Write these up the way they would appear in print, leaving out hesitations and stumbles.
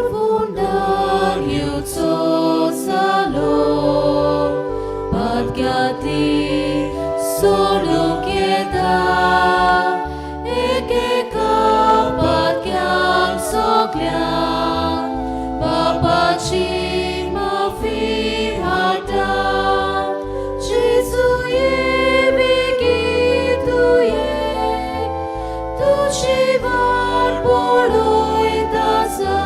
सुरबुंडार येवचो जालो पातक्याती सोडूंक येता एकेका पातक्यांक सगल्यांक बापाची माफी हाडटा जेजू ये बेगीन तूं ये तुजी वाट पळयत आसा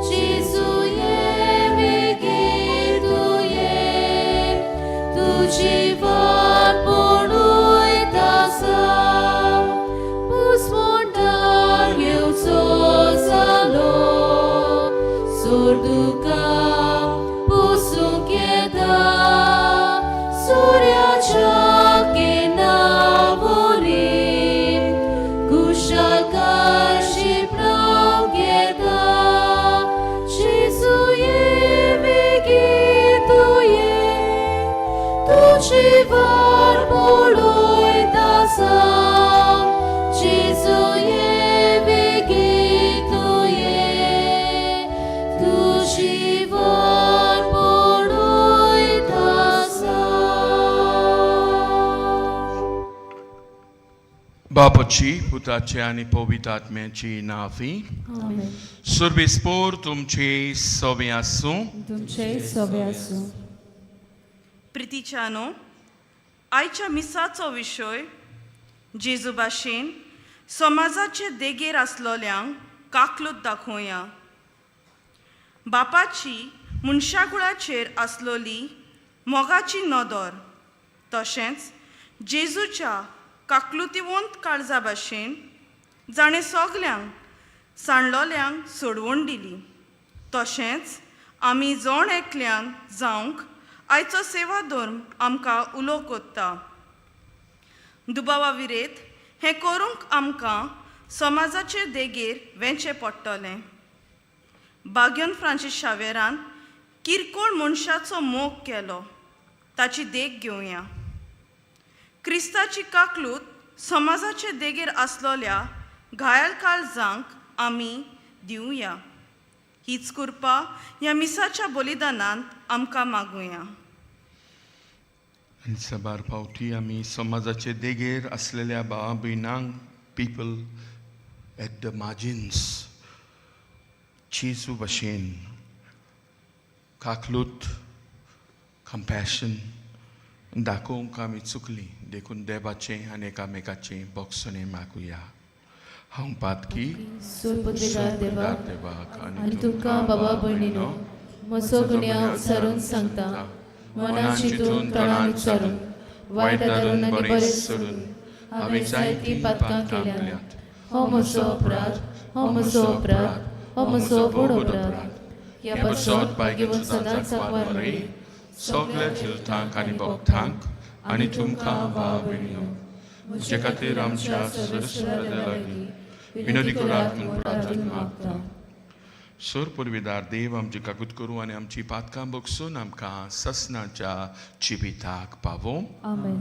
जेजू ये बेगीन तूं ये तुजी वाट पळयत आसा पुसमोंडार येवचो जालो सोडुका पुसूंक येता सुर्याच्या किरणावरी कुशालकाय शिंपणावंक येता जेजू ये बेगीन तूं ये तुजी वाट पळयत आसा जेजू ये बेगीन तूं ये तुजी वाट पळयत आसा. बापाची पुताची आनी पवित्र आत्म्याची नांवी. आमेन. सुरबेस्पोर तुमचे सोबे आसूं. तुमचेय सोबे आसूं. प्रितीच्यानो, आयच्या मिसाचो विशय जेजू भाशेन समाजाचे देगेर आसलोल्यांक काकलूत दाखोवया. बापाची मनशाकुळाचेर आसलोली मोगाची नदर तशेंच जेजूच्या काकलुतीवंत काळजा भाशेन जाणें सगल्यांक सांडलोल्यांक सोडवण दिली, तशेंच आमी जण एकल्यान जावंक आयचो सेवा धर्म आमकां उलो कोत्ता. दुबावा विरेत हें करूंक आमकां समाजाचे देगेर वेंचें पडटलें. बाग्योन फ्रांसीस शावेरान किरकोळ मनशाचो मोग केलो, ताची देख घेवया. क्रिस्ताची काकलूत समाजाचे देगेर आसलोल्या घायल काळजांक आमी दिवया. हीच कृपा ह्या मिसाच्या बलिदानांत आमकां मागुया. आनी साबार फावटी आमी समाजाचे देगेर आसलेल्या भावा भयणांक, पीपल एट the margins, जेजू भशेन काकलूत, कंपॅशन दाखोवंक आमी चुकली. देखून देवाचें आनी एकामेकाचें बोगसणें मागुया. हांव पातकी सुरपुत्रीदार देवा देवाक आनी तुमकां बाबा भयणीनो म्हजो गुन्यांव विचारून सांगता. मनान चिंतून, तोंडान उच्चारून, वायट धरून आनी बरें सोडून हांवें जायतीं पातकां केल्यांत. हो म्हजो अपराध, हो म्हजो अपराध, हो म्हजो व्हड अपराध. ह्या पासत भाग्यवंत सदांच सांकवार मरे, सगल्या झिलतांक आनी भक्तांक आनी तुमकां भाव भयणीनो म्हजे खातीर आमच्या सरस्वत्या लागीं विनोदी करात म्हूण प्रार्थना मागता. सर पुर्विदार देव आमची काकूत करूं आनी आमची पातकां बगसून आमकां ससनाच्या जिविताक पावोवं. आमेन.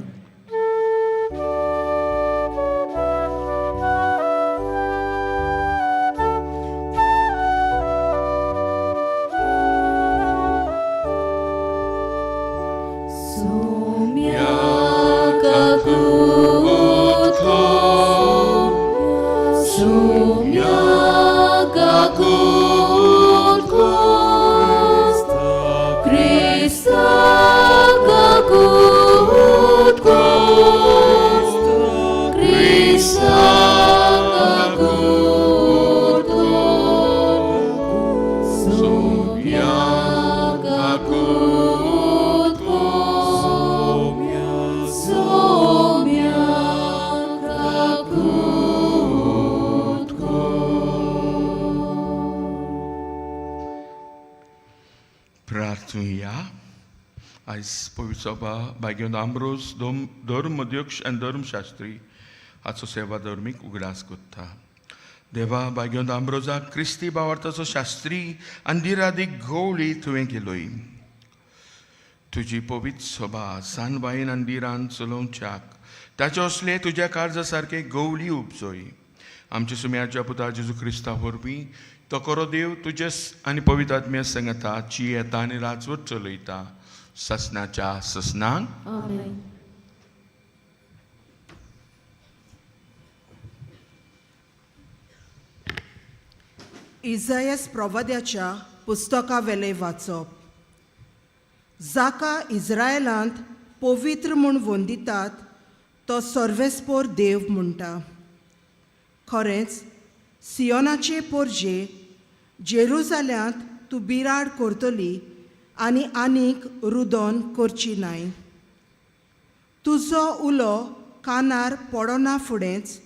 सोम्या काकूत कर, सोम्या काकूत कर, क्रिस्ता काकूत कर, क्रिस्ता काकूत कर, सोम्या काकूत कर, सोम्या काकूत प्रार्थुया. आयज पवित्र सभा भाग्यवंत आंब्रोज धर्म अध्यक्ष आनी धर्मशास्त्री हाचो सेवा धर्मीक उगडास कोत्ता. देवा, भाग्यवंत आंब्रोजाक क्रिस्ती भावार्थाचो शास्त्री आनी दिरादीक गवळी तुवें केलोय. तुजी पवित्र सभा सानबायेन आनी दिरान चलोवच्याक ताचे असले तुज्या काळजा सारके गवली उपजोय. आमच्या सुम्याच्या पुता जेजू क्रिस्ता वरवीं तो करो देव तुजे आनी पवित्र आत्म्या संगता ची येता आनी राजवट चलयता ससनाच्या ससनांक. आमेन. इजायस प्रवाद्याच्या पुस्तकावेलें वाचप. जाका इस्रायलांत पवित्र म्हूण वंदितात तो सर्वेस्पोर देव म्हणटा. खरेंच सियोनाचे पोरजे जेरुजाल्यांत तूं बिराड करतली आनी आनीक रुदोन करची नाय. तुजो उलो कानार पडना फुडेंच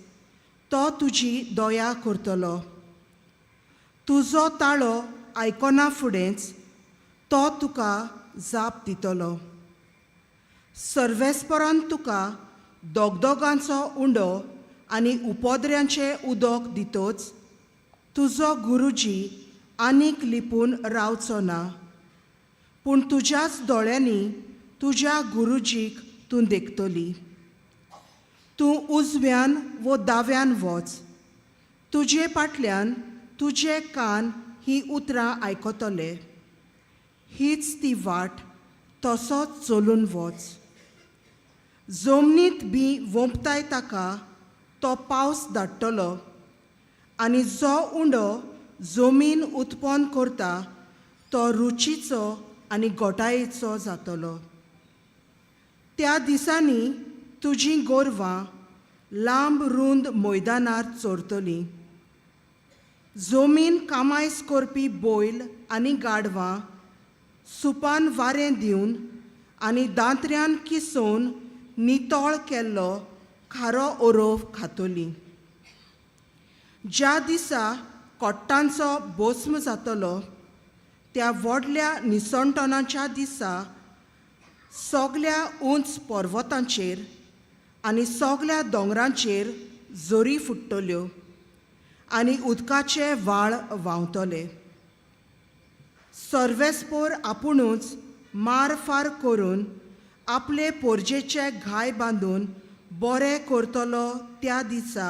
तो तुजी दया करतलो. तुजो ताळो आयकना फुडेंच तो तुका जाप दितलो. सर्वेस्परान तुका दोगदोगांचो उंडो आनी उपद्र्यांचें उदक दितोच तुजो गुरुजी आनीक लिपून रावचो ना, पूण तुज्याच दोळ्यांनी तुज्या गुरुजीक तूं देखतली. तूं उजव्यान वो दाव्यान वच, तुजे फाटल्यान तुजे कान हीं उतरां आयकतले. हीच ती वाट, तसोच चलून वच. जमनींत बी वोंपताय ताका तो पावस धाडटलो आनी जो उंडो जमीन उत्पन्न करता तो रुचीचो आनी गोटायेचो जातलो. त्या दिसांनी तुजीं गोरवां लांब रूंद मैदानार चरतलीं. जमीन कामायस करपी बैल आनी गाडवां सुपान वारें दिवन आनी दांत्र्यान किसोवन नितळ केल्लो खारो ओरोव खातली. ज्या दिसा कोट्टांचो बोस्म जातलो त्या व्हडल्या निसणटनाच्या दिसा सगल्या उंच पर्वतांचेर आनी सगल्या दोंगरांचेर जोरी फुट्टल्यो आनी उदकाचे व्हाळ व्हांवतले. सर्वेस्पोर आपुणूच मारफार करून आपले पोरजेचे घाय बांदून बरें करतलो. त्या दिसा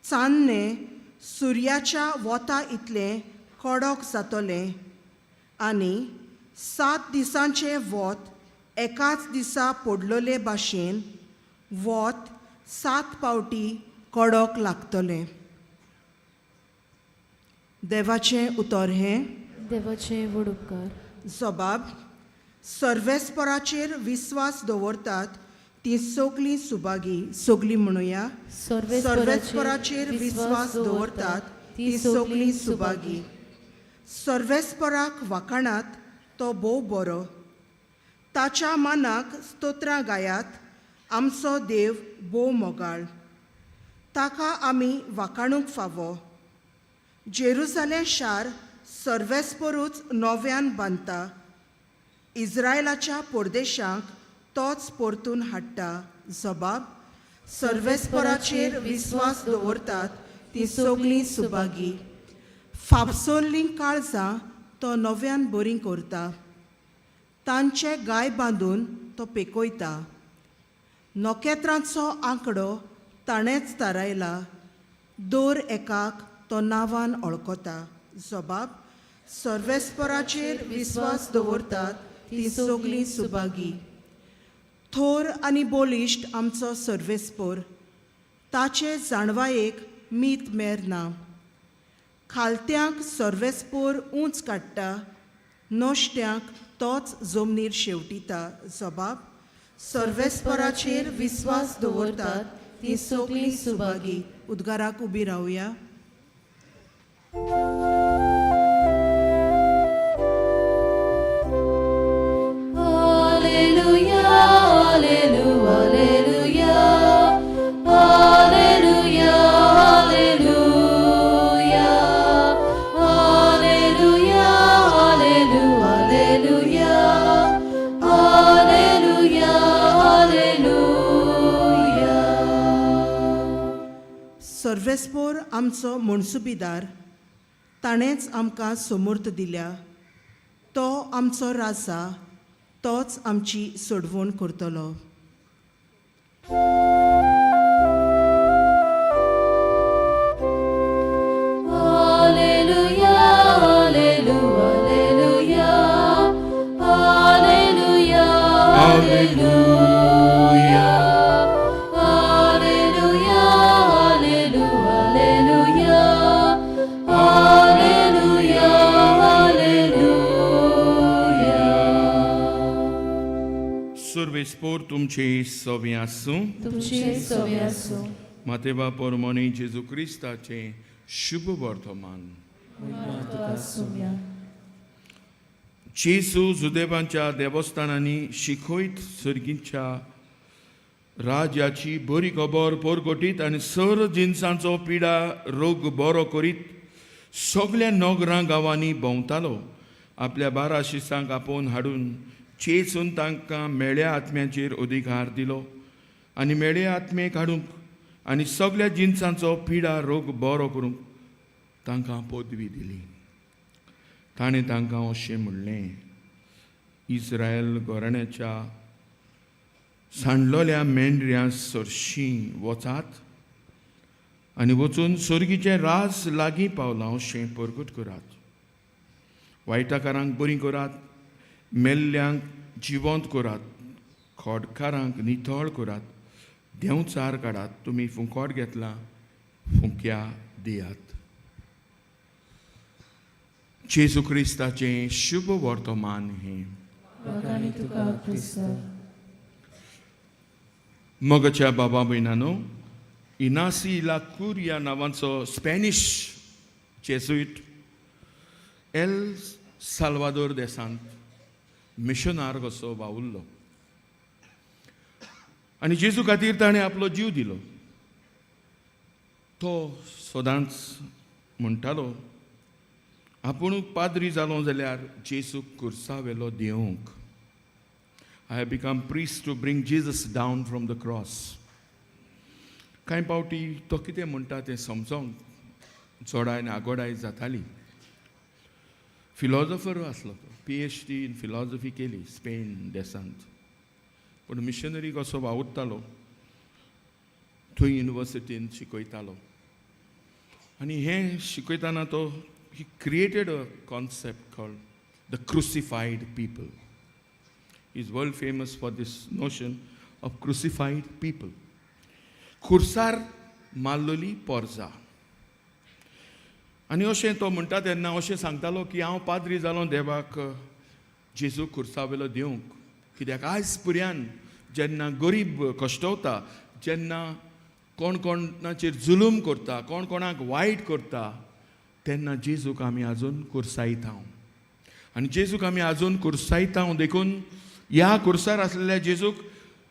चान्नें सुर्याच्या वता इतलें कडक जातलें आनी 7 दिसांचें वत एकाच दिसा पडलेले भाशेन वत 7 फावटी कडक लागतलें. देवाचें उतर हें. देवाचें व्हड उपकार. जबाब. सर्वेस्पराचेर विस्वास दवरतात ती सगलीं सुभागी. सगलीं म्हणुया. सर्वेस्पराचेर विस्वास दवरतात ती सगलीं सुभागी. सर्वेस्पराक वाखाणात तो भोव बरो. ताच्या मानाक स्तोत्रां गायात. आमचो देव भोव मोगाळ, ताका आमी वाखाणूंक फावो. जेरुजालें शार सर्वेस्परूच नव्यान बांदता. इस्रायलाच्या परदेशांक तोच परतून हाडटा. जबाब. सर्वेस्पराचेर विस्वास दवरतात ती सगलीं सुभागी. फापसोल्लीं काळजां तो नव्यान बरीं करता. तांचे गाय बांदून तो पेकयता. नखेत्रांचो आंकडो ताणेंच थारायला. दर एकाक तो नांवान वळखता. जबाब. सर्वेस्पराचेर विस्वास दवरतात ती सगलीं सुभागी. थोर आनी बळिश्ट आमचो सर्वेस्पोर, ताचे जाणवायेक मीत मेर ना. खालत्यांक सर्वेस्पोर उंच काडटा, नश्ट्यांक तोच जमनीर शेवटिता. जबाब. सर्वेस्पराचेर विस्वास दवरतात ती सगलीं सुभागी. उद्गाराक उबी रावया. Alleluia, alleluia, alleluia, alleluia, alleluia, alleluia, alleluia, alleluia. सर्वेस्पोर आमचो मनसुबीदार, ताणेंच आमकां समर्थ दिल्या. तो आमचो राजा, तोच आमची सोडवण करतलो. Alleluia, Alleluia, Alleluia, Alleluia, Alleluia, Alleluia, Alleluia, Alleluia. सुर्वेस्पोर तुमचे सवे आसूं. तुमचे सवे आसूं. मातेबा पोरमोनी जेजू क्रिस्ताचें शुभ वर्तमान. आसूया. जेजू जुदेवांच्या देवस्थानांनी शिकयत सर्गीच्या राज्याची बरी खबर परगटीत आनी सर जिनसांचो पिडा रोग बरो करीत सगल्या नगरां गांवांनी भोंवतालो. आपल्या बारा शिसांक आपोवन हाडून चेसून तांकां मेळ्या आत्म्याचेर अधिकार दिलो आनी मेळे आत्मे काडूंक आनी सगल्या जिनसांचो पिडा रोग बरो करूंक तांकां पदवी दिली. ताणें तांकां अशें म्हणलें, इस्रायल घराण्याच्या सांडलोल्या मेंढऱ्यां सरशीं वचात आनी वचून सर्गीचें राज लागीं पावलां अशें परगट करात. वायटाकारांक बरीं करात, मेल्ल्यांक जिवंत करात, खोडकारांक नितळ करात, देंवचार काडात. तुमी फुंकोट घेतला, फुंक्या दियात. जेजू क्रिस्ताचें शुभ वर्तमान हें. वाखाणी तुका क्रिस्ता. मोगाच्या बाबा भयणानो, इनासी ला कुरिया नांवाचो स्पॅनिश जेजुईट एल साल्वादोर देसांत मिशनार कसो वावुरलो आनी जेजू खातीर ताणें आपलो जीव दिलो. तो सदांच म्हणटालो, आपूण पाद्री जालो जाल्यार जेजूक कुर्सावेलो देवंक. I have become priest to bring Jesus down from the cross. कांय पावटी तो कितें म्हणटा तें समजोंक चोडाय आनी आगोडाय जाताली. फिलॉजॉफर आसलो तो, पीएचडी इन फिलॉजॉफी केली स्पेन देसांत, पूण मिशनरी कसो वावुरतालो, थंय युनिवर्सिटीन शिकयतालो आनी हें शिकयतना तो he created a concept called the crucified people. Is world famous for this notion of crucified people. खुर्सार मारलेली पोरजा. आनी अशें तो म्हणटा तेन्ना अशें सांगतालो की हांव पाद्री जालो देवाक जेजू खुर्सावेलो दिवंक, कित्याक आयज पुर्यान जेन्ना गरीब कश्टवता, जेन्ना कोण कोणाचेर जुलूम करता, कोण कोणाक वायट करता, तेन्ना जेजूक आमी आजून कुर्सायता आनी जेजूक आमी आजून कुर्सायता. देखून ह्या कुर्सार आसलेल्या जेजूक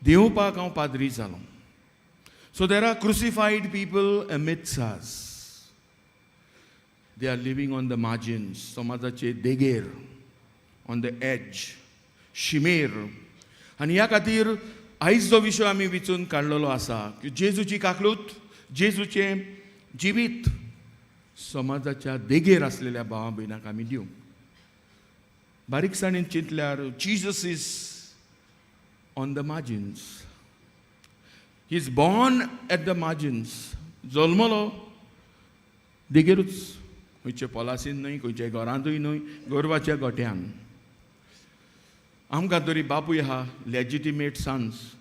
देंवपाक हांव पाद्री जालो. So there are crucified people amidst us. They are living on the margins, समाजाचे देगेर, ऑन the age, शिमेर. आनी ह्या खातीर आयज जो विशय आमी विचून काडलेलो आसा की जेजूची काकलूत, जेजूचें जिवीत समाजाच्या देगेर आसलेल्या भावा भयणाक आमी दिवंक. बारीकसाणेन चिंतल्यार Jesus is on the margins. He is born at the margins. जल्मलो देगेरूच, खंयचे पोलासीन न्हय, खंयच्या घरांतूय न्हय, गोरवाच्या गोट्यान. आमकां तरी बापूय आहा, legitimate sons.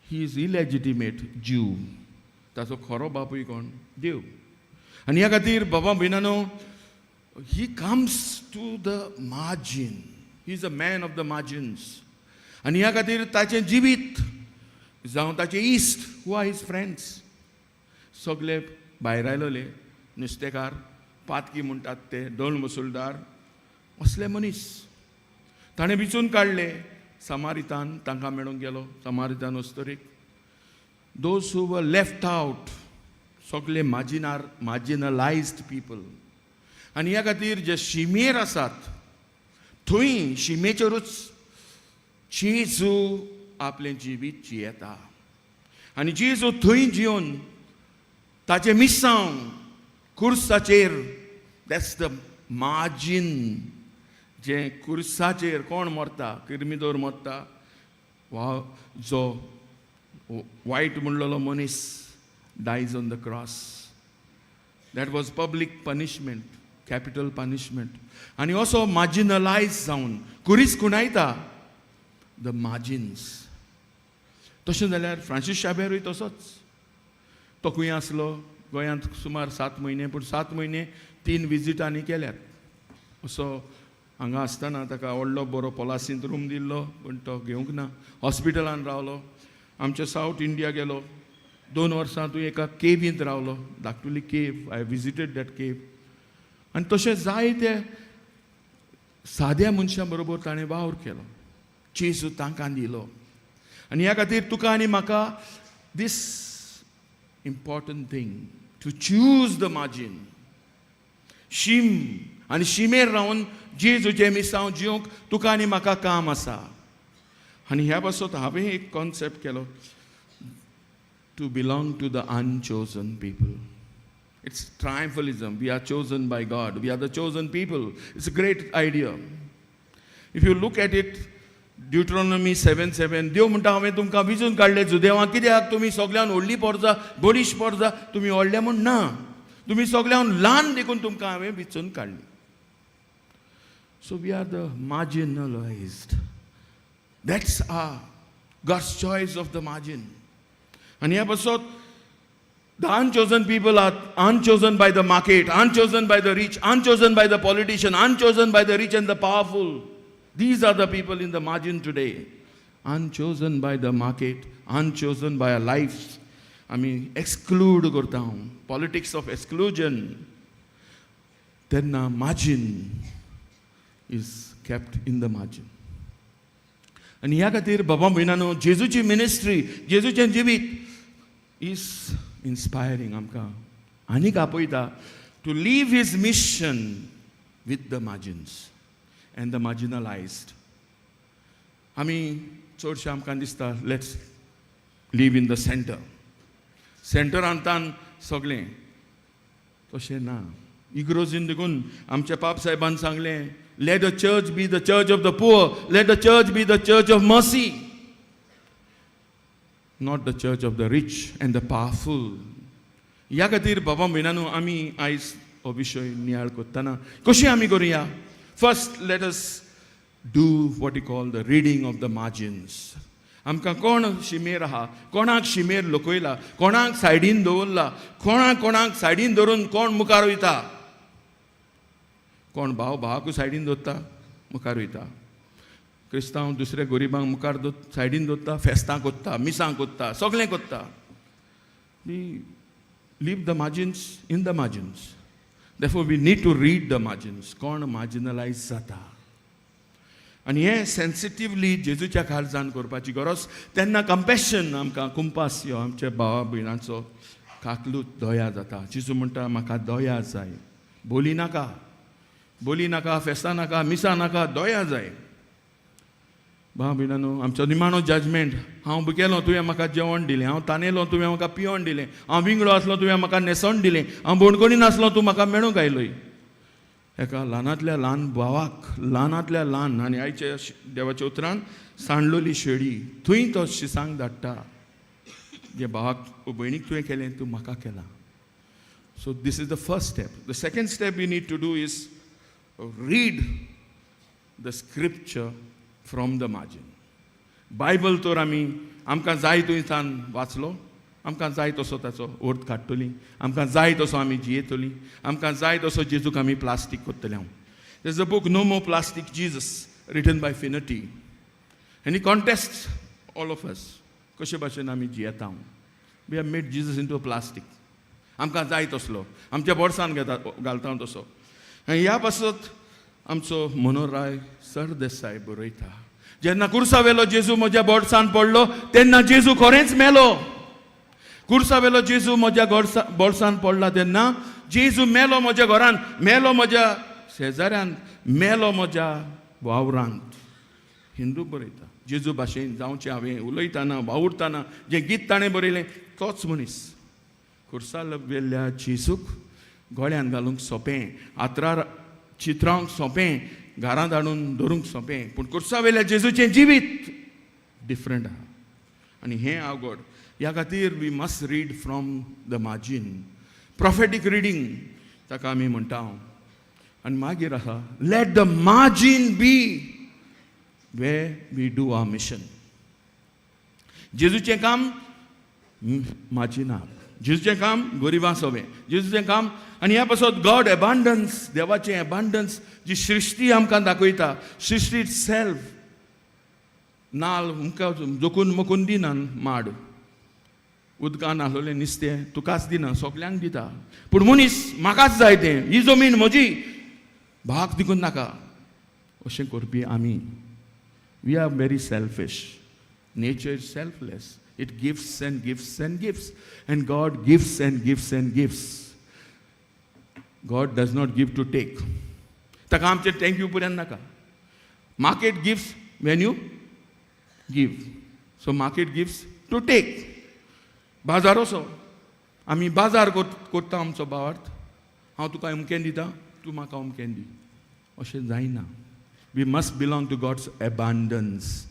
He is illegitimate Jew. ताचो खरो बापूय कोण? देव. आनी ह्या खातीर बाबा भयणानो, he comes to the margin. He is a man of the margins. आनी ह्या खातीर ताचें जिवीत जावं ताचे इश्ट, who are his friends, सगळे भायर आयलोले नुस्तेकार, पातकी म्हणटात ते, दोन मुसुलदार असले मनीस ताणें विचून काडले. समारितान तांकां मेळूंक गेलो, समारितान अस्तुरीक, those who were left out, सगळे माजिनार, मार्जिनलायज्ड पिपल. आनी ह्या खातीर जे शिमेर आसात थंय शिमेचेरूच जेजू आपलें जिवीत जियेता आनी जेजू थंय जिवन ताचें मिसांव खुर्साचेर, that's the margin. जें कुर्साचेर कोण मरता, किर्मिदोर मरता वा जो वायट म्हणलेलो मनीस dies on the cross. That was public punishment, capital punishment. आनी असो मार्जिनलायज जावन कुरीस खुणायता the margins. तशें जाल्यार फ्रांसीस शाबेरूय तसोच. तो खंय आसलो गोंयांत सुमार 7 म्हयने, पूण 7 म्हयने तीन विजिटांनी केल्यात. असो हांगा आसतना ताका व्हडलो बरो पोलासींत रूम दिल्लो, पूण तो घेवंक ना. हॉस्पिटलान रावलो. आमच्या सावथ इंडिया गेलो. 2 वर्सां तूं एका केवींत रावलो, धाकटुली cave. I visited that cave. आनी तशें जायते साद्या मनशां बरोबर ताणें वावर केलो, जेजू तांकां दिलो. आनी ह्या खातीर तुका आनी म्हाका this important thing to choose the margin, शीम आनी शिमेर रावन जेजूचें मिसांव जिवंक तुका आनी म्हाका काम आसा. आनी ह्या पासत हांवें एक कॉन्सेप्ट केलो, to belong to the unchosen people. It's triumphalism. We are chosen by God. We are the chosen people. It's a great idea. If you look at it, Deuteronomy 7:7, देव म्हणटा, हांवें तुमकां विजून काडले जुदेवां. कित्याक? तुमी सगळ्यान व्हडली पोरजा, बळिश्ट पोरजा, तुमी व्हडले म्हूण ना, तुमी सगळ्यान ल्हान देखून तुमकां हांवें विचून काडली. So we are the marginalized. That's our God's choice of the margin. आनी ह्या पासत the unchosen people are unchosen by the market, unchosen by the rich, unchosen by the politician, unchosen by the rich and the powerful. These are the people in the margin today. Unchosen by the market, unchosen by our lives. आमी exclude करता हांव, politics of exclusion. तेन्ना margin is kept in the margin. आनी ह्या खातीर बाबा भयणानो, जेजूची ministry, जेजूचें जिवीत is inspiring. आमकां आनीक आपयता to live his mission with the margins and the marginalized. आमी चडशें आमकां दिसता, let's live in the center. सेंटरांतान सगळें तशें ना. इग्रोजीन देखून आमच्या पाप साहेबान सांगलें, "Let the church be the church of the poor. Let the church be the church of mercy, not the church of the rich and the powerful." ह्या खातीर बाबा भयणानो, आमी आयज हो विशय नियाळ करतना कशी आमी करुया? First, let us do what you call the reading of the margins. आमकां कोण शिमेर आहा, कोणाक शिमेर लकयला, कोणाक सायडीन दवरला, कोणाक कोणाक सायडीन दवरून कोण मुखार वयता, कोण भाव भावाकूय सायडीन दवरता, मुखार वयता. क्रिस्तांव दुसऱ्या गरिबांक मुखार दवर, सायडीन दवरता, फेस्तां कोत्ता, मिसां कोत्ता, सगळें कोत्ता. We leave the margins in the margins. Therefore, we need to read the margins. कोण मार्जिनलायज जाता आनी हें सेन्सिटिवली जेजूच्या काळजान करपाची गरज. तेन्ना कंपॅशन, आमकां कुंपास यो, आमच्या भावा भयणांचो काकलूत, दया जाता. जेजू म्हणटा, म्हाका दया जाय, बोली नाका, बोली नाका, फेस्तां नाका, मिसां नाका, दया जाय. भाव भयणानो, आमचो निमाणो जजमेंट. हांव भुकेलो, तुवें म्हाका जेवण दिलें. हांव तानेलो, तुवें म्हाका पिवण दिलें. हांव विंगडो आसलो, तुवें म्हाका न्हेसण दिलें. हांव बणकोणी नासलो, तूं म्हाका मेळूंक आयलोय. एका ल्हानांतल्या ल्हान भावाक, ल्हानांतल्या ल्हान, आनी आयच्या देवाच्या उतरान सांडलोली शेळी, थंय तो शिसांक धाडटा. जे भावाक भयणीक तुवें केलें, तूं म्हाका केलां. So this is the first step. The second step you need to do is read the scripture from the margin. Bible तर आमी आमकां जाय थंयसान वाचलो, आमकां जाय तसो ताचो अर्थ काडटलीं, आमकां जाय तसो आमी जियेतलीं, आमकां जाय तसो जेजूक आमी प्लास्टीक करतले. हांव, there's a book, No More Plastic Jesus, written by Finnerty, and he contests all of us, कशे भाशेन आमी जियेता. We have made Jesus into a plastic. आमकां जाय तसलो आमच्या बोर्सान घेता, घालता तसो. आनी ह्या पासत आमचो मनोहरराय सरदेसाय बरयता, जेन्ना कुर्सा वेलो जेजू म्हज्या बोडसान पडलो, तेन्ना जेजू खरेंच मेलो. कुर्सा वेलो जेजू म्हज्या बोडसान पडला तेन्ना जेजू मेलो. म्हज्या घरान मेलो, म्हज्या शेजाऱ्यान मेलो, म्हज्या वावरांत. हिंदू बरयता, जेजू भाशेन जावचें हांवें उलयतना, वावुरतना. जें गीत ताणें बरयलें, तोच मनीस खुर्सा वेल्या जेजूक गळ्यान घालूंक सोंपें, आत्रार चित्रावंक सोंपें. घरांत हाडून धरूंक सोंपें, पूण कुर्सावेल्या जेजूचें जिवीत डिफरंट आहा आनी हें अवघड. ह्या खातीर we must read from the margin, prophetic reading ताका आमी म्हणटा. आनी मागीर आसा let the margin be where we do our mission. जेजूचें काम मार्जिनाक, जेजूचें काम गरिबां सोबें, जेजूचें काम. आनी ह्या पासत गॉड एबांडन्स, देवाचें एबांडन्स जी सृश्टी आमकां दाखयता, सृश्टी it self नाल उमकां जोकून मोकून दिना, माड उदकान आसलेलें नुस्तें तुकाच दिना, सगल्यांक दिता, पूण मनीस म्हाकाच जाय तें, ही जमीन म्हजी, भाग दिकून नाका, अशें करपी आमी. We are very selfish. Nature is selfless. It gives and gives and gives, and God gives and gives and gives. God does not give to take. ताका आमचें thank you पर्यंत नाका. Market gives when you give, so market gives to take. बाजार असो आमी बाजार करता आमचो भावार्थ, हांव तुका अमकें दिता, तूं म्हाका अमकें दी, अशें जायना. We must belong to God's abundance.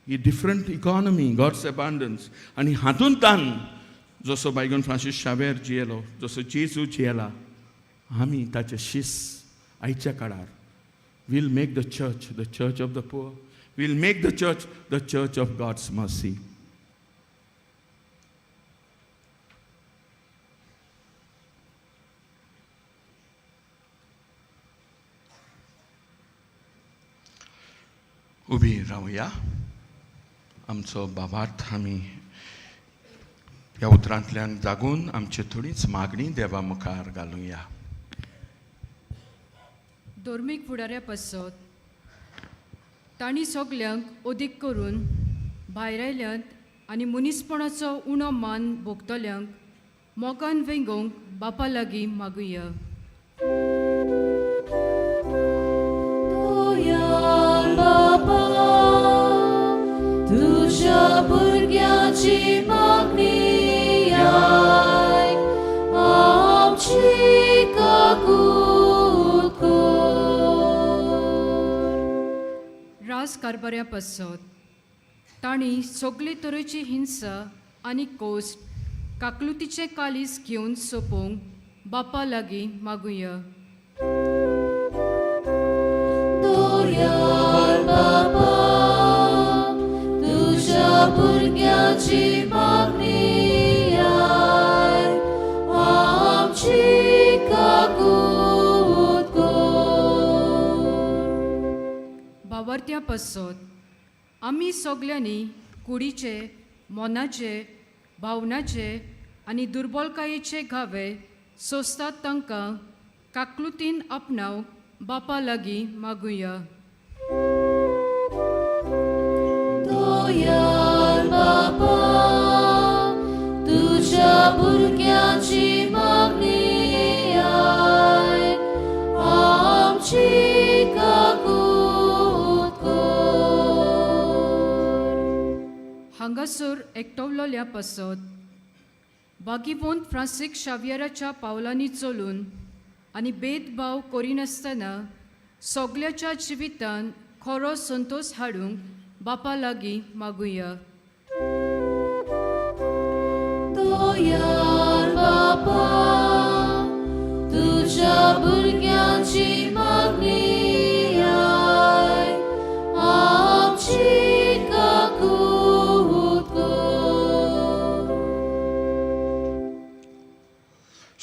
He different economy, God's abundance. आनी हातूंतल्यान जसो बायगन फ्रांसीस शावेर जियेलो, जसो जेजू जियेला, आमी ताचे शिस आयच्या काळार we'll make the church the church of the poor, we'll make the church the church of God's mercy. उबी रावया. आमचो बाबार्थ आमी ह्या उतरांतल्यान जागून आमची थोडीच मागणी देवा मुखार घालुया. धर्मीक फुडाऱ्या पासत तांणी सगल्यांक अदीक करून भायर आयल्यात आनी मनीसपणाचो उणो मान भोगतल्यांक मोगान वेंगोवंक बापा लागीं मागुया. दयाळ बाबा, तुज्या भुरग्याची मागणी आयक, आमची काकूत कर. राज कारभाऱ्या पासत तांणी सगळे तरेची हिंसा आनी कोश्ट काकलुतीचें कालीस घेवन सोंपोवंक बापा लागीं मागुया. दयाळ बाबा, तुज्या भुरग्याची मागणी आयक, आमची काकूत कर. भावार्थ्या पासत आमी सगल्यांनी कुडीचे, मनाचे, भावनाचे आनी दुर्बलकायेचे घावे सोंसतात तांकां काकलुतीन आपणावंक बापा लागीं मागुया. दयाळ बाबा, तुज्या भुरग्याची मागणी आयक, आमची काकूत कर. हांगासर एकटवलोल्या पासत बागीवंत फ्रांसीक शावियराच्या पावलांनी चलून आनी भेदभाव करिनासतना सगल्याच्या जिवितान खरो संतोश हाडूंक बापा लागीं मागुया. दयाळ बाबा, तुज्या भुरग्याची मागणी आयक, आमची काकूत कर.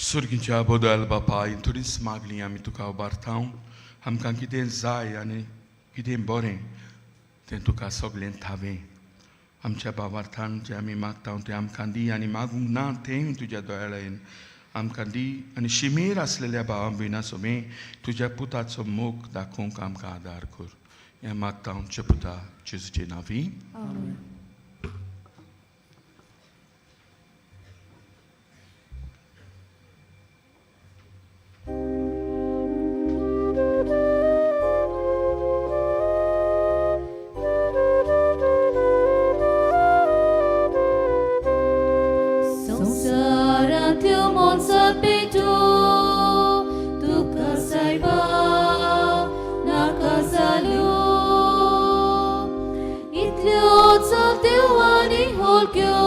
सुर्गीच्या बदल बापा, ही थोडीच मागणी आमी तुका उबारता. आमकां कितें जाय आनी कितें बरें तें तुका सगळें थावें. आमच्या बाबार्थान जें आमी मागता तें आमकां दी आनी मागूंक ना तेंय तुज्या दोळ्यान आमकां दी आनी शिमेर आसलेल्या भावा भयणा सोबें तुज्या पुताचो मोग दाखोवंक आमकां आदार कर. हें मागता आमच्या पुता जेजूचे नांवी. संवसारांतल्यो मोनजात पेटो तुका सायबा नाका. चलत्यो आनी होलक्यो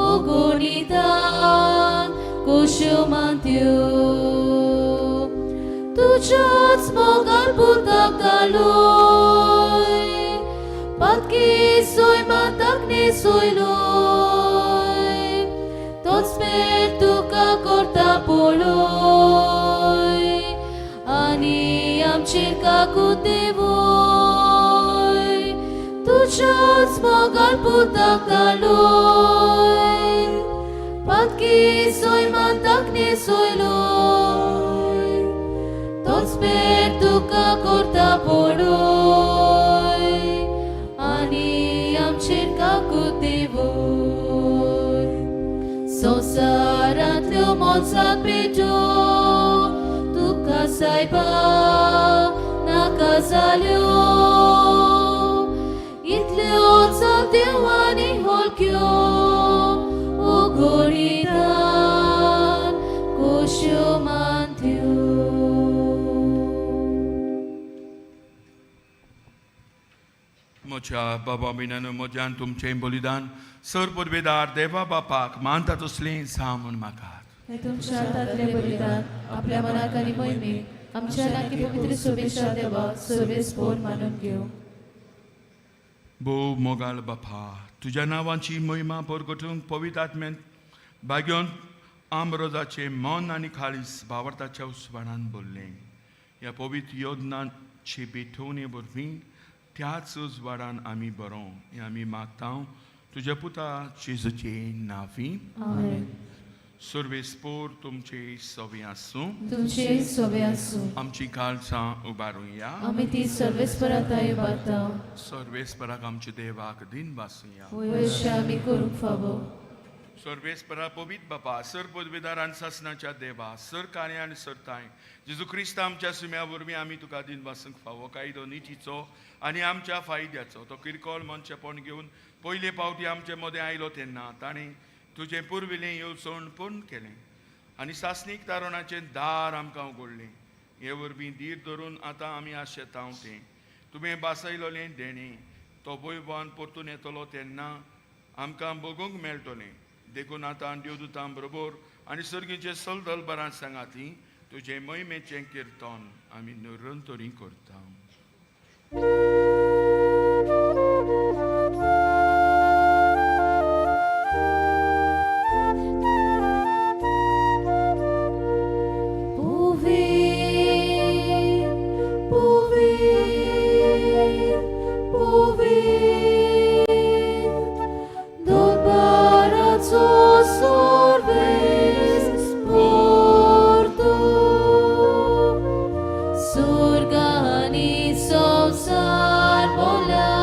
ओगणितान कोश्यो मानत्यो तुज्याच मोगान पुताक घालोय पातकी सोय माताक न्हेसयलोय तोच मेर तुका करता पळय आनी आमचेर काकूत देवय तुज्याच मोगान पुताक घालोय पातकी सोय माताक न्हेसयलोय तोच मेर तुका करता पळय आनी आमचेर काकूत देवय संवसारांतल्यो मोन्साक पेटो तुका सायबा नाका जाल्यो इतल्यो चलत्यो आनी होलक्यो ओगणितान कोश्यो मानत्यो. म्हज्या बाबा भयणांनो म्हज्यान तुमचें बलिदान सर पुर्वेदार देवा बापाक मानता तसलें जावं म्हूण म्हाका. हे तुमच्या हातांतलें बलिदान आपल्या मनाक आनी मोहिमेक आमच्या लागीं पवित्र शुभेच्छा देवा सर्वेस्पोर मानून घेवं. भोव मोगाल बापा, तुज्या नांवाची महिमा परगटूंक पवित्र आत्म्यान भाग्योन आमरोजाचें मन आनी खाळीस भावार्थाच्या उस्वाणान भरलें. ह्या पवित्र योजनांचे भेटवणे वरवीं त्याच उजवाडान आमी बरोवं हें आमी मागता तुज्या पुता जेजूचे नांवी. आमेन. सर्वेस्पोर तुमचे सवी आसूं. तुमचे सोबे आसूं. आमची काळजां उबारुया. आमी ती सर्वेस्पराताय उबारता. सर्वेस्पराक आमच्या देवाक दिन वासुया. वय अशें आमी करूंक फावो. सर्वेस्परा पवित्र बापा, सर पदवेदार आनी सासणाच्या देवा, सर कार्य आनी सरताय जेजू क्रिस्त आमच्या सुम्या वरवीं आमी तुका दिन वासूंक फावो. कायदो नितीचो आनी आमच्या फायद्याचो तो किरकोळ मनशेपण घेवन पयले पावटी आमचे मदें आयलो तेन्ना ताणें तुजें पुर्विलें येवजण पूर्ण केलें आनी सासणीक तारणाचें दार आमकां उगडलें. हे वरवीं धीर धरून आतां आमी आशेतांव तें तुवें बासयलोलें देणें तो वैभवान परतून येतलो तेन्ना आमकां बगूंक मेळटलें. देखून आतां देवदूतां बरोबर आनी सर्गीचे सलदल बरां सांगाती तुजें महिमेचें किर्तन आमी निरंतरी करता. Pouvir, pouvir, pouvir, Doparațo sorves portu, Surgani संसार बोला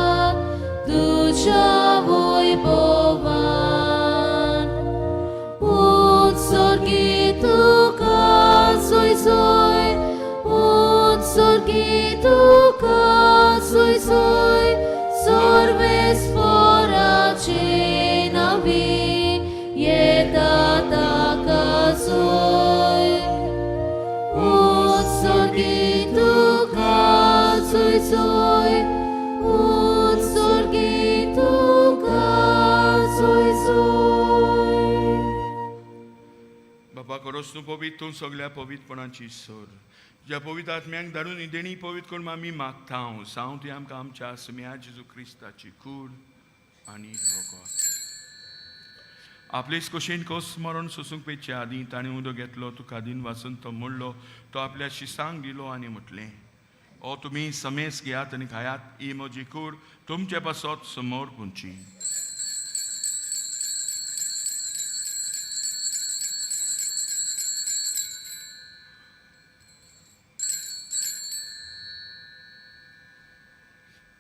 तुझ्या वैभवान. उत्सर्गी तुका सोय सोय, उत्सर्गी तुका सोय सोय, सर्वेस्पराचे नावी येता ताका सोय. उत्सर्गी तुका सोय सोय, उत्सर्गी तुका सोय सोय. बाबा खरोच तूं पवित्र, तूं सगळ्या पवित्रपणाची सर. ज्या पवित्र आत्म्यांक धाडून ही देणी पवित्र करून आमी मागता सावं ती आमकां आमच्या सुम्या जेजू क्रिस्ताची कूड आनी रोगत. आपलेच कुशीन कोस मरण सोसूंक पेचे आदीं ताणें उदक घेतलो, तुका दिन वाचून तो मोडलो, तो आपल्या शिसांक दिलो आनी म्हटलें, ओ तुमी समेस घेयात आनी खायात, ही म्हजी कूड तुमचे पासत समोर पुंची.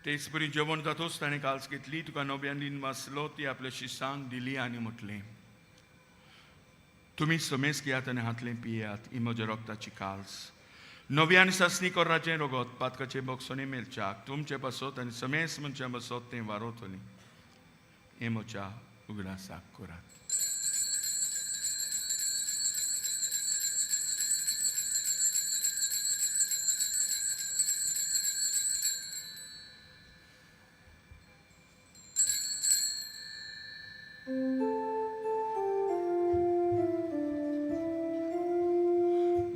तेच परी जेवण जातोच ताणें काल्स घेतली, तुका नव्यान दिन वाचलो, ती आपल्या शिसांक दिली आनी म्हटलें, तुमी समेस घेयात आनी हातलें पियात, ही म्हज्या रोगताची काल्स, नव्या आनी सासणी कोर्राचें रोगत, पातकाचें बोगसणें मेळच्याक तुमचे पासत आनी समेस मनशां पासत तें वारोवतलें. हें म्हज्या उगडासाक करात.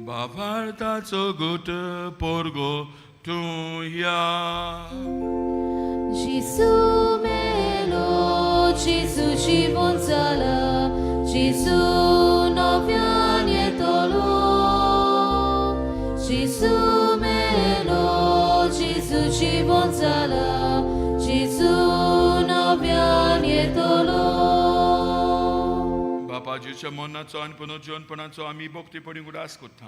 बाबार्थाचो गुट पोरगो तूं या. Gesù melo, Gesù जिवन जाला, Gesù नव्यान येतलो. Gesù melo, Gesù जिवन जाला, Gesù नव्यान येतलो. बापा जेजूच्या मरणाचो आनी पुनर्जीवनपणाचो आमी भक्तीपणी उगडास करता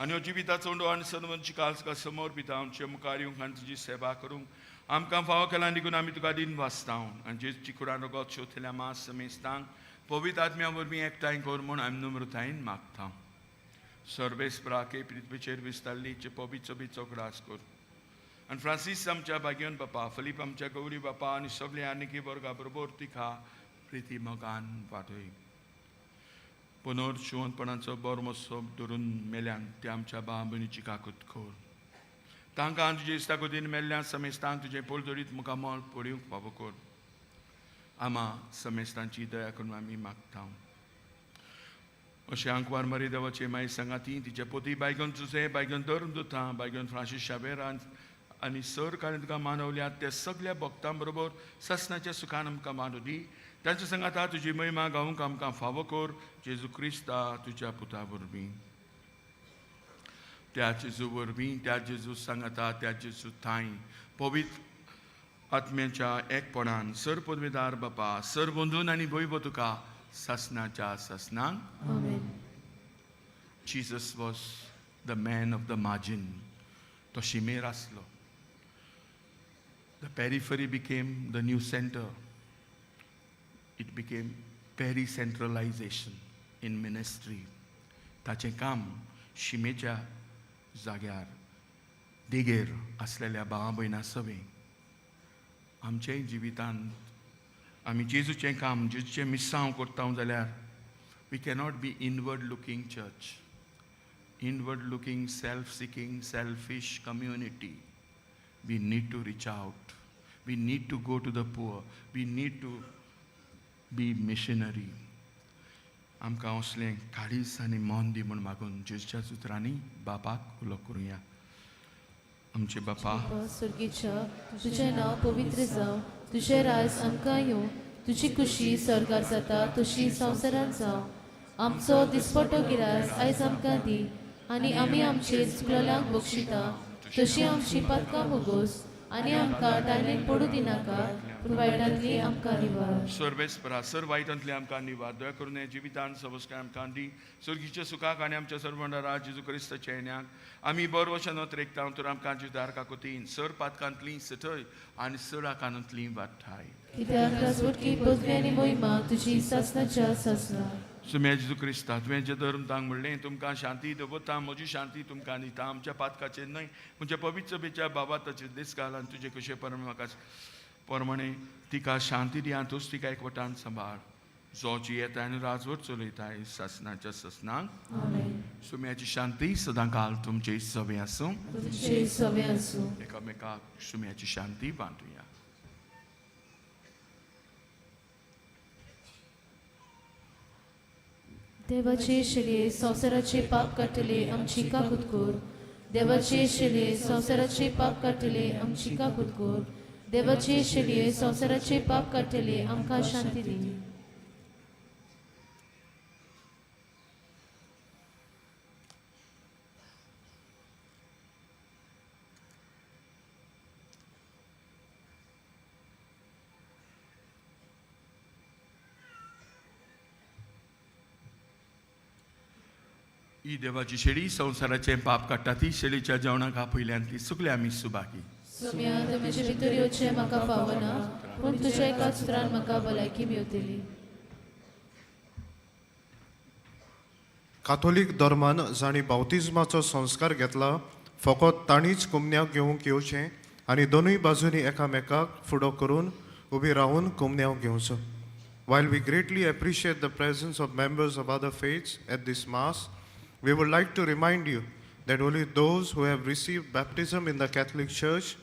आनी हो जिविताचो उंडो आनी सर्वांची काळजा समर्पिता. आमचे मुखार येवंक आनी तुजी सेवा करूंक आमकां फावो केला देखून आमी तुका दिन वाचता. आनी जेजूची कुडान रगत शोथल्या मास समेस्तांक पवित्र आत्म्या वरवीं एकठांय कर म्हूण आमी नम्रतायेन मागता. सर्वेस्पराके पृथ्वीचेर विस्तारली पवित्र सभेचो उगडास कर आनी फ्रांसीस आमच्या भाग्यवन बापा, फिलीप आमच्या गौरी बापा आनी सगळे आनीकी वर्गा बरोबर तिका प्रिती मोगान वाटय. पुनर्जिवनपणाचो बरो महोत्सव धरून मेल्यान ते आमच्या भाव भयणीची काकूत कर. तांकां आनी तुजे इस्ताकोतीन मेल्ल्या समेस्तांक तुजें पोलदरीत मुखामळ पळोवंक फावो कर. आमा समेस्तांची दया करून आमी मागता. अशें आंकवार मरी देवाचे माई सांगाती, तिचे पोती बायगन जुजे, बायगन धर्म दुता, बायगन फ्रांसीस शाबेरान आनी सर कारण तुका मानवल्यात त्या सगल्या भक्तां बरोबर ससनाच्या सुखान आमकां मानू दी. तांच्या सांगाता तुजी महिमा गावंक आमकां फावो कर, जेजू क्रिस्ता तुज्या पुता वरवीं. त्या जेजू वरवीं, त्या जेजू सांगाता, त्या जेजू थांय, पवित्र आत्म्याच्या एकपणान सर पदवीदार बापा, सर बंधून आनी वैभव तुका सासनाच्या सासनाक. आमेन. Jesus was the man of the margin. तो शिमेर आसलो. The periphery became the new center. It became peri-centralization in ministry. ताचें काम शिमेच्या जाग्यार देगेर आसलेल्या भावा भयणां सवें. आमचेय जिवितांत आमी जेजूचें काम, जेजूचें मिसांव करता जाल्यार we cannot be inward looking church, inward looking, self seeking, selfish community. We need to reach out. We need to go to the poor. We need to be missionary. आमकां असलें काळीज आनी मन दी म्हूण मागून जेजूच्या उतरांनी बापाक उलो करुया. आमचे बापा बापा स्वर्गीच्या, तुजें नांव पवित्र जावं, तुजें राज आमकां येवं, तुजी खुशी स्वर्गार जाता तशी संवसारांत जावं. आमचो दिसपटो गिरास आयज आमकां दी आनी आमी आमचे चुकलेल्यांक बक्षिता तशी आमची पातकां मुगोस आनी आमकां ताणें पडूं दिनाका, पूण वायटांतली आमकां निवार. सर्वेस्परा, सर वायटांतले आमकां निवार. दया करून हे जिवितान सवस्काय आमकां दी, सर्गीच्या सुखाक आनी आमच्या सर्वंडरा जेजू क्रिस्ताच्या येण्याक आमी बरो वचन रेखता. तर आमकां जिदार काकोतीन सर पातकांतली सटय आनी सर आकानांतली वाठाय. कित्याक राजवटकी, पदवी आनी मोहिमा तुजी सासनाच्या सासना. सुम्या जेजू क्रिस्ता, तुवें जे धर्म तांक म्हणलें, तुमकां शांती दवरता, म्हजी शांती तुमकां दिता, आमच्या पातकाचेर न्हय म्हज्या पवित्र सभेच्या बाबा ताचेर दीस घाल आनी तुजे कशे परमाणे म्हाका प्रमाणे तिका शांती दी आनी तूंच तिका एकवटान सांबाळ, जो जियेता आनी राजवट चलयताय सासनाच्या ससनाक. आमेन. सुम्याची शांती सदां काल तुमचे सवे आसूं. तुमचे सवे आसूं. एकामेकाक सुम्याची शांती बांदुया. देवाचे शिले, संवसाराचे पाप काडटले, आमची काकूत कर. देवाचे शिले, संवसाराचे पाप काडटले, आमची काकूत कर. देवाचे शिले, संवसाराचे पाप काडटले, आमकां शांती दी. ही देवाची शेळी, संवसाराचें पाप काडटा. ती शेळीच्या जेवणाक आपयल्यांतली सगळे आमी सुभागी. सोम्या, तुमचे भितर येवचें म्हाका फावना, पूण तुज्या एकाच उतरान म्हाका भलायकी मेवतली. काथोलीक धर्मान जांणी बावतिज्माचो संस्कार घेतला फकत तांणीच कुमन्याक घेवंक येवचें आनी दोनूय बाजूंनी एकामेकाक फुडो करून उबी रावून कुमन्याव घेवचो. While we greatly appreciate the presence of members of other faiths at this Mass, we would like to remind you that only those who have received baptism in the Catholic Church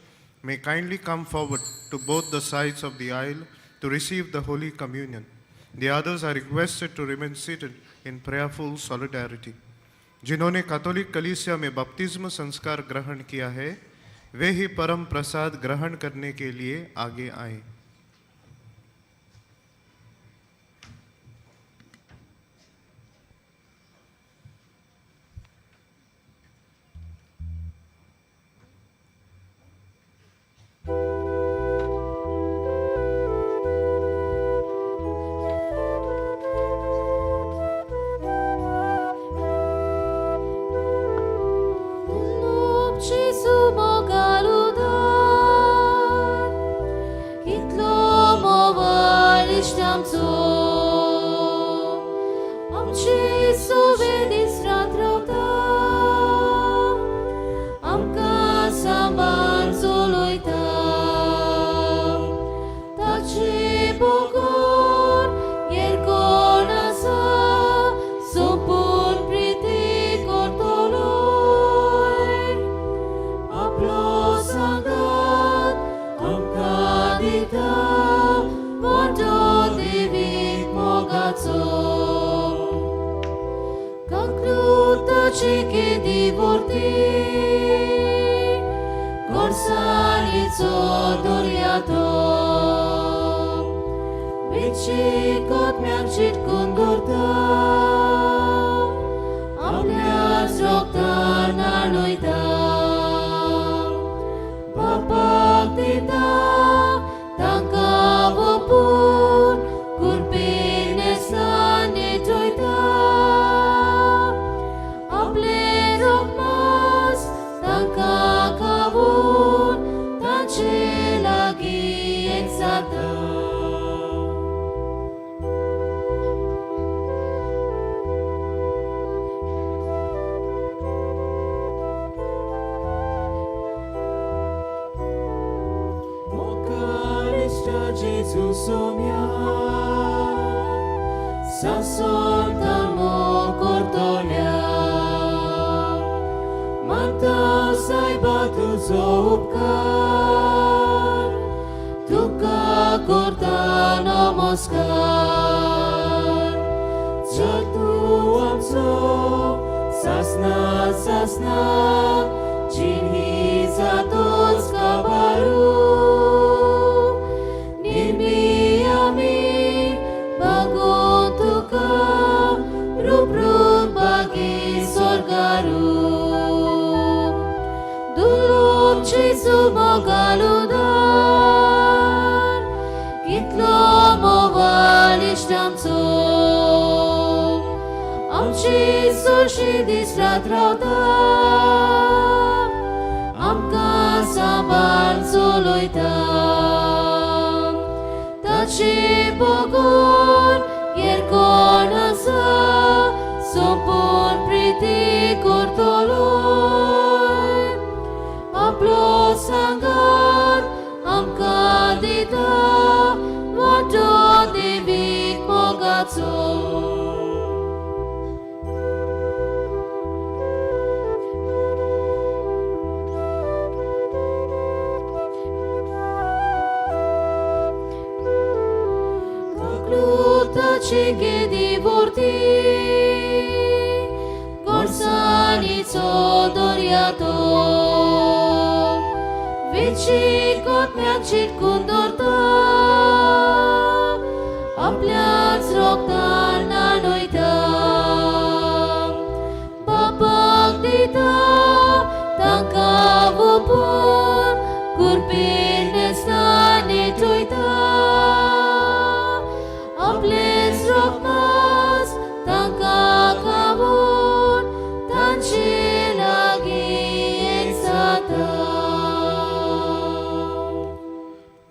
may kindly come forward to both the sides of the aisle to receive the Holy Communion. The others are requested to remain seated in prayerful solidarity. जिन्होंने Catholic कलीसिया में बपतिस्म संस्कार ग्रहण किया है वे ही परम प्रसाद ग्रहण करने K लिए आगे आएं।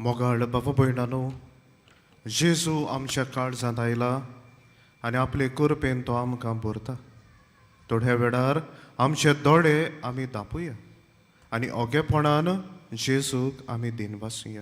मोगाळ बाबा भयणानो, जेजू आमच्या काळजांत आयला आनी आपले कृपेन तो आमकां भरता. थोड्या वेळार आमचे दोळे आमी दापुया आनी ओगेपणान जेजूक आमी दिनवासुया.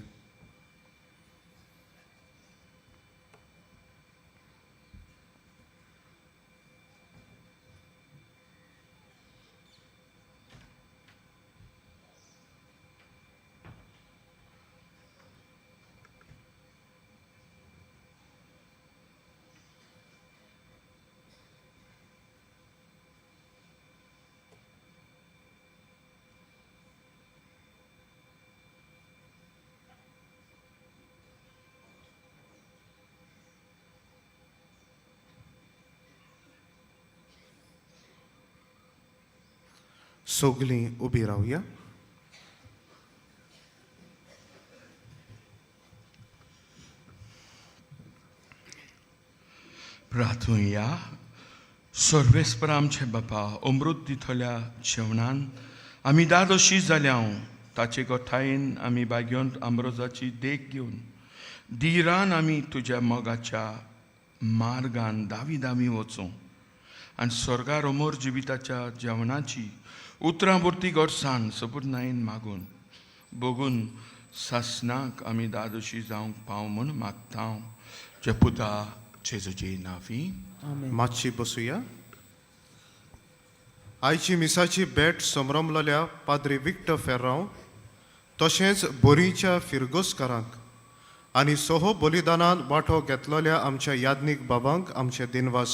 सगलीं उबी रावया. प्रार्थुया. सर्वेस्पर आमचे बापा, अमृत दितल्या जेवणान आमी दादोशी जाल्या. ताचे गोठायेन आमी बागयोन आमरोजाची देख घेवन धिरान आमी तुज्या मोगाच्या मार्गान दावी दावी वचूं आनी स्वर्गार अमर जिविताच्या जेवणाची उतरां पुरती गोडसाण सपूर्णायेन मागून बगून सासनाक आमी दादोशी जावंक पाव म्हूण मागता, जे पुता जेजूची नावी. मातशी बसुया. आयची मिसाची भेट समरमलेल्या पाद्री विक्टर फेर्रांव तशेंच बोरीच्या फिरगोसकारांक आनी सोहो बलिदानांत वांटो घेतलेल्या आमच्या याज्ञीक बाबांक आमचे दिनवास.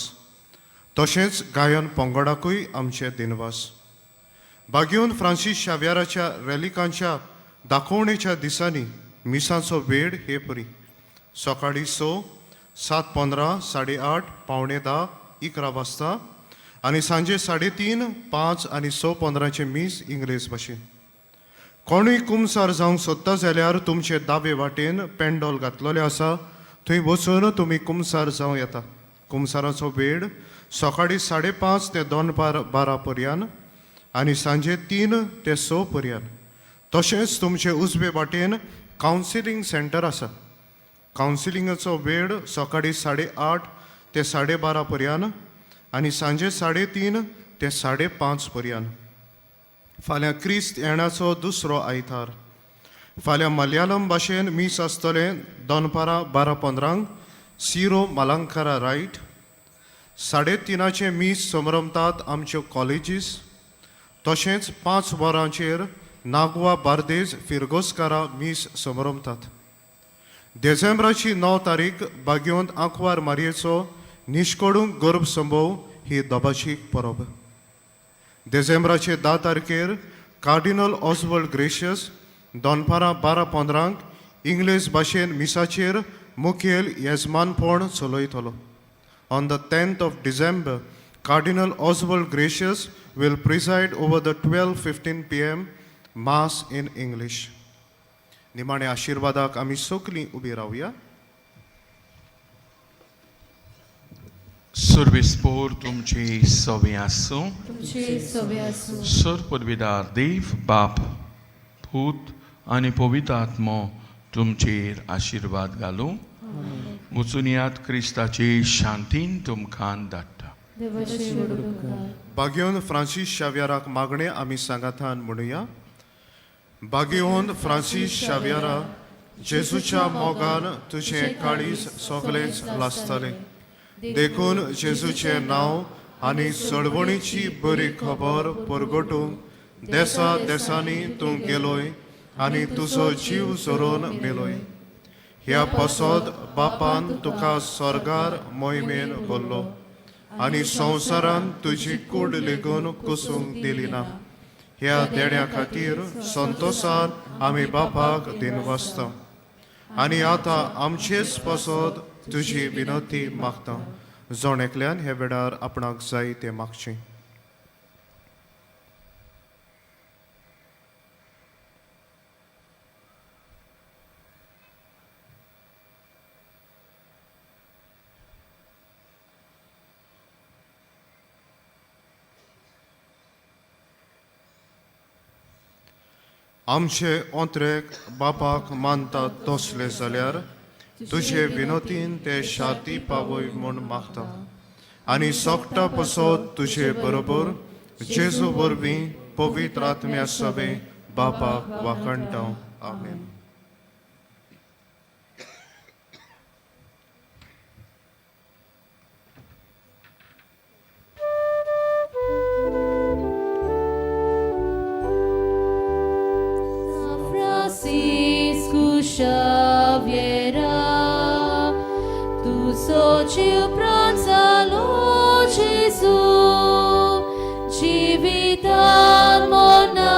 तशेंच गायन पंगडाकूय आमचे दिनवास. बागयोन फ्रांसीस शाव्याराच्या रॅलिकांच्या दाखोवणेच्या दिसांनी मिसाचो वेळ हे परी: सकाळीं 6, 7:15, 8:30, 9:45, 11 वाजता आनी सांजे 3:30, 5 आनी 6:15चें मीस इंग्लेज भाशेन. कोणूय कुमसार जावंक सोदता जाल्यार तुमचे दावे वाटेन पेंडोल घातलेलें आसा, थंय वचून तुमी कुमसार जावं येता. कुमसाराचो वेळ सकाळीं 5:30 ते दनपार 12 पर्यंत आनी सांजे 3 ते 6 पर्यंत. तशेंच तुमचे उजवे वाटेन कावन्सिलींग सेंटर आसा. कावन्सिलिंगाचो वेळ सकाळीं 8:30 ते 12:30 पर्यंत आनी सांजे 3:30 ते 5:30 पर्यंत. फाल्यां क्रिस्त येण्याचो दुसरो आयतार. फाल्यां मलयाळम भाशेन मीस आसतलें दनपारां 12:15क सिरो मलंकारा रायट. 3:30चें मीस समरमतात आमच्यो कॉलेजीस. तशेंच 5 वरांचेर नागवा बार्देज फिरगोस्कारा मीस समरमतात. देसेंब्राची 9 तारीख बागयोंत आंकवार मारयेचो निश्कोडूंक गर्भ संभव ही दबाची परब. देसेंब्राचे 10 तारखेर कार्डिनल ऑसवर्ल्ड ग्रेशियस दनपारां 12:15क इंग्लीश भाशेन मिसाचेर मुखेल येजमानपण चलयतलो. On the 10th of December, Cardinal Oswald Gracias will preside over the 12:15 p.m. Mass in English. निमाणे आशिर्वादाक आमी सगलीं उबी रावया. सर्वेस्पोर तुमचे सवे आसूं. तुमचे सवे आसूं. सर पदवीदार देव बाप, पूत आनी पवित्र आत्मो तुमचेर आशिर्वाद घालूं. वचून यात, क्रिस्ताची शांतीन तुमकां धाडटा. देवाचे व्हड उपकार. बागयोन फ्रांसीस शाव्याराक मागणें आमी सांगातान म्हणुया. बागयोन फ्रांसीस शाव्यारा, जेजूच्या मोगान तुजें काळीज सगळेंच लासतलें. देखून जेजूचें नांव आनी सडवणीची बरी खबर परगटूंक देसा देसांनी तूं गेलोय आनी तुजो जीव झरोवन मेलोय. ह्या पासत बापान तुका स्वर्गार मोहिमेन भरलो आनी संवसारान तुजी कूड लेगून कुसूंक दिली ना. ह्या देण्या खातीर संतोसान आमी बापाक दिनवासता आनी आतां आमचेच पासत तुजी विनंती मागता. जण एकल्यान हे वेळार आपणाक जाय तें मागचें. आमचे ओंत्रेक बापाक मानतात तसले जाल्यार तुजे विनोतीन ते शांती पावय म्हूण मागता आनी सोकटा पसत तुजे बरोबर जेजू वरवीं पवित्र आत्म्या सवे बापाक वाखणटा. आमेन. San Francisco Xaviera, tu soci pranzalo Gesù, Civitan mona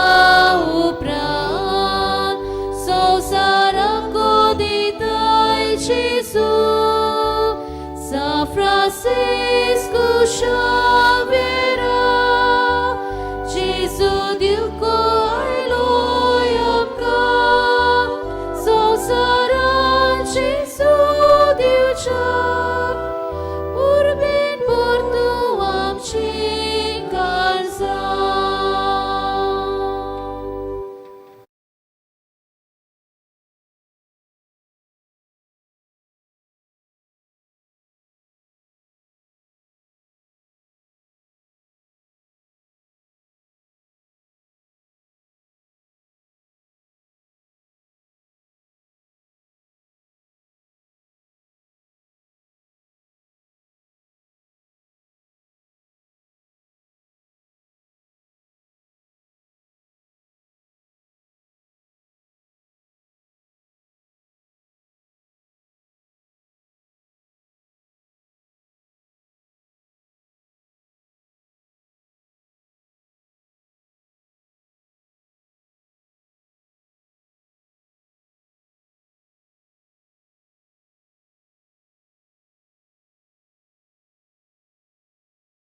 upran, संसाराक दिताय Gesù, San Francisco Xaviera.